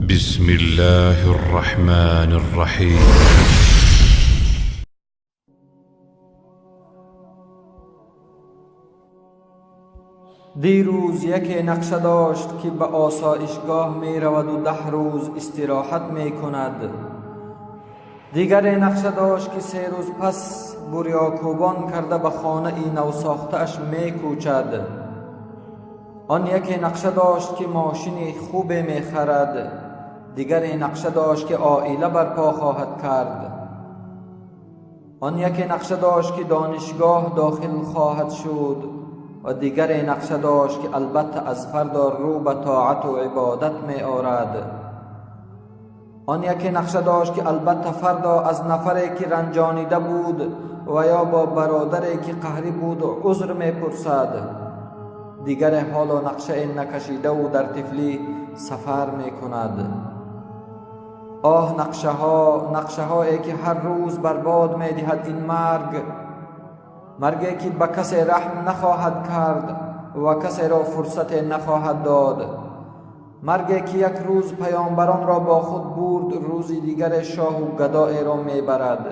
بسم الله الرحمن الرحیم. دیروز یکی نقشه داشت که به آسایشگاه می رود و 10 روز استراحت می کند. دیگر نقشه داشت که 3 روز پس بوریاکوبان کرده به خانه ای نو ساخته اش می کوچد. آن یکی نقشه داشت که ماشین خوب می خرد. دیگر نقشه داشت که عائله برپا خواهد کرد. آن یکی نقشه داشت که دانشگاه داخل خواهد شد و دیگر نقشه داشت که البته از فردا رو به طاعت و عبادت می آرد. آن یکی نقشه داشت که البته فردا از نفری که رنجانیده بود و یا با برادری که قهری بود عذر می پرسد. دیگر حالا نقشه نکشیده و در طفلی سفر می کند. آه نقشه ها، نقشه هایی که هر روز برباد می دهد این مرگ، مرگی که به کسی رحم نخواهد کرد و کسی را فرصت نخواهد داد. مرگی که یک روز پیامبران را با خود برد، روزی دیگر شاه و گدای را میبرد.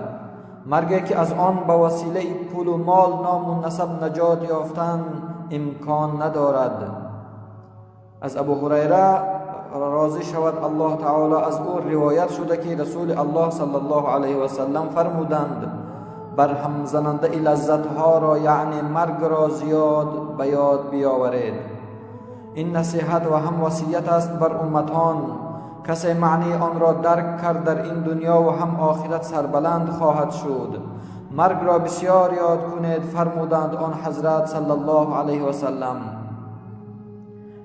مرگی که از آن به وسیله پول و مال، نام و نسب نجات یافتن امکان ندارد. از ابو هریره راضی شود الله تعالی از او روایت شده که رسول الله صلی الله علیه و سلم فرمودند: برهم زننده لذتها را، یعنی مرگ را، زیاد به یاد بیاورید. این نصیحت و هم وصیت است بر امتان. کسی معنی آن را درک کرد در این دنیا و هم آخرت سربلند خواهد شد. مرگ را بسیار یاد کنید، فرمودند آن حضرت صلی الله علیه و سلم.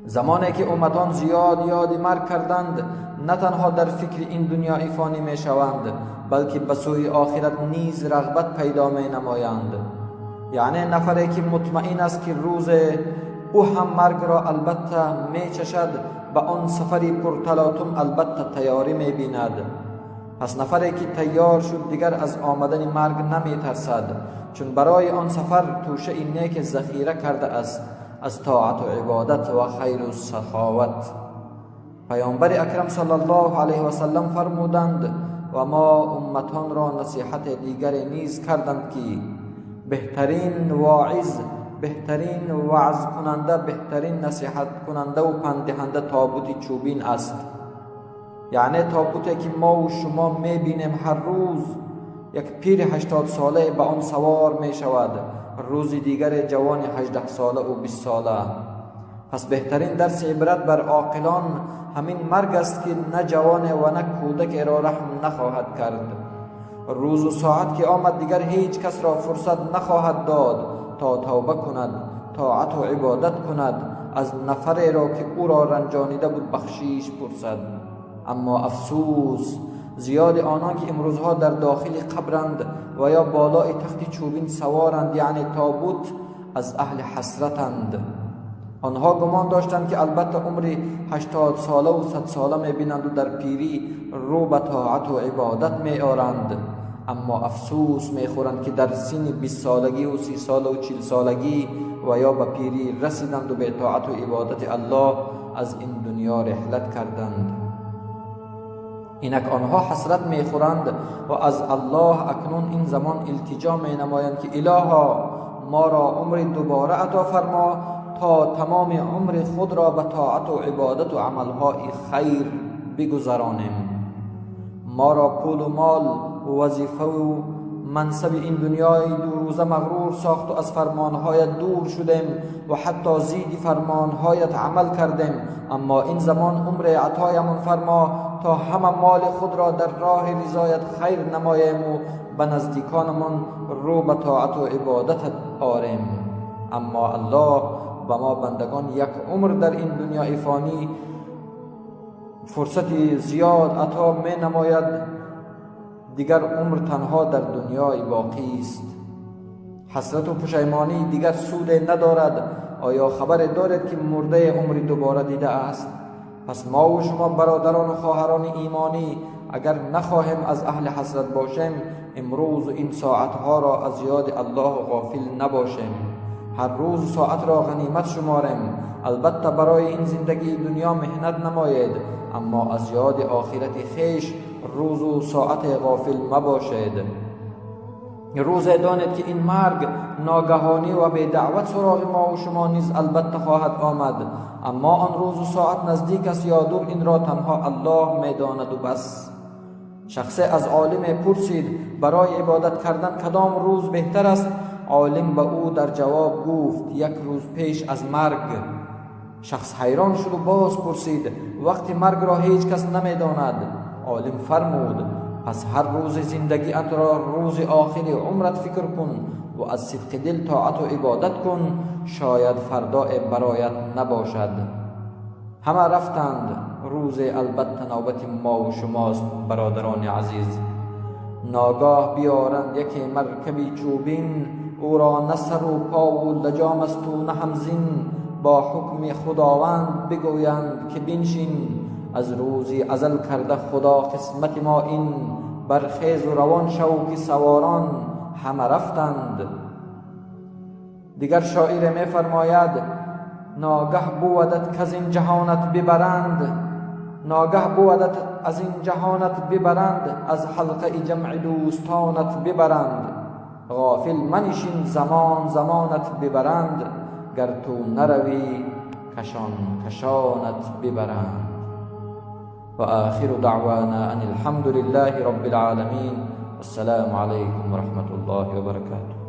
زمانی که امتان زیاد یاد مرگ کردند، نه تنها در فکر این دنیای فانی می شوند، بلکه به سوی آخرت نیز رغبت پیدا می نمایند. یعنی نفری که مطمئن است که روز او هم مرگ را البته می چشد، به آن سفری پرتلاطم البته تیاری می بیند. پس نفری که تیار شد دیگر از آمدن مرگ نمی ترسد، چون برای آن سفر توشه نیک ذخیره کرده است از طاعت و عبادت و خیر و سخاوت. پیامبر اکرم صلی الله علیه و سلم فرمودند و ما امتان را نصیحت دیگر نیز کردند که بهترین واعظ، بهترین وعظ کننده، بهترین نصیحت کننده و پندهنده تابوت چوبین است. یعنی تابوتی که ما و شما میبینیم هر روز یک پیر 80 ساله به آن سوار می شود، روز دیگر جوان 18 ساله و 20 ساله. پس بهترین درس عبرت بر عاقلان همین مرگ است که نه جوان و نه کودک را رحم نخواهد کرد. روز و ساعت که آمد دیگر هیچ کس را فرصت نخواهد داد تا توبه کند، طاعت و عبادت کند، از نفری را که او را رنجانیده بود بخشیش پرسد. اما افسوس، زیاد آنان که امروزها در داخل قبرند و یا بالای تخت چوبین سوارند، یعنی تابوت، از اهل حسرتند. آنها گمان داشتند که البته عمر 80 ساله و 100 ساله میبینند و در پیری رو به طاعت و عبادت میآرند. اما افسوس میخورند که در سن 20 سالگی و 30 ساله و 40 سالگی و یا به پیری رسیدند و به طاعت و عبادت الله از این دنیا رحلت کردند. اینک آنها حسرت میخورند و از الله اکنون این زمان التجا مینمایند که الها ما را عمر دوباره عطا فرما تا تمام عمر خود را به طاعت و عبادت و عملهای خیر بگذرانیم. ما را پول و مال و وظیفه و منصب این دنیای دو روزه مغرور ساخت و از فرمانهایت دور شدیم و حتی زید فرمانهایت عمل کردیم. اما این زمان عمر عطایمان فرما تا همه مال خود را در راه رضایت خیر نماییم و به نزدیکانمان رو به طاعت و عبادت آریم. اما الله به ما بندگان یک عمر در این دنیای فانی فرصت زیاد عطا می نماید، دیگر عمر تنها در دنیای باقی است. حسرت و پشیمانی دیگر سود ندارد. آیا خبر دارید که مرده عمر دوباره دیده است؟ پس ما و شما برادران و خواهران ایمانی اگر نخواهیم از اهل حسرت باشیم، امروز این ساعتها را از یاد الله غافل نباشیم. ҳар рӯзу соатро ғанимат шуморем. Албатта барои ин зиндагии дунё меҳнат намоед, аммо аз ёди охирати хеш рӯзу соате ғофил мабошед. Рӯзе донед ки ин марг ногаҳонӣ ва бедаъват суроғи мо ва шумо низ албатта хоҳад омад, аммо он рӯзу соат наздик аст ё дур, инро танҳо Аллоҳ медонаду бас. Шахсе аз олиме пурсид: барои ибодат кардан кадом рӯз беҳтар аст? Олим ба ӯ дар ҷавоб гуфт: як рӯз пеш аз марг. Шахс ҳайрон шуду боз пурсид: вақти маргро ҳеҷ кас намедонад. Олим фармуд: пас ҳар рӯзи зиндагиатро рӯзи охири умрат фикр кун ва аз сидқи дил тоату ибодат кун, шояд фардое бароят набошад. Ҳама рафтанд, рӯзе албатта навбати мову шумост, бародарони азиз. Ногоҳ биёранд яке маркаби чӯбин, ӯро на сару пову лаҷом асту на ҳамзин. Бо ҳукми худованд бигӯянд ки биншин, аз рӯзи азал карда худо қисмати мо ин. Бархезу равон шав ки саворон ҳама рафтанд. Дигар шоире мефармояд: ногаҳ бувадат каз ин ҷаҳонат бибаранд, ногаҳ бувадат аз ин ҷаҳонат бибаранд, аз ҳалқаи ҷамъи дӯстонат бибаранд. Ғофил манишин, замон замонат бибаранд, гар ту наравӣ кашон кашонат бибаранд. Ва охиру даъвана ан алҳамду лиллаҳи роббил оламин. Ассалому алайкум ва раҳматуллоҳи ва баракотуҳ.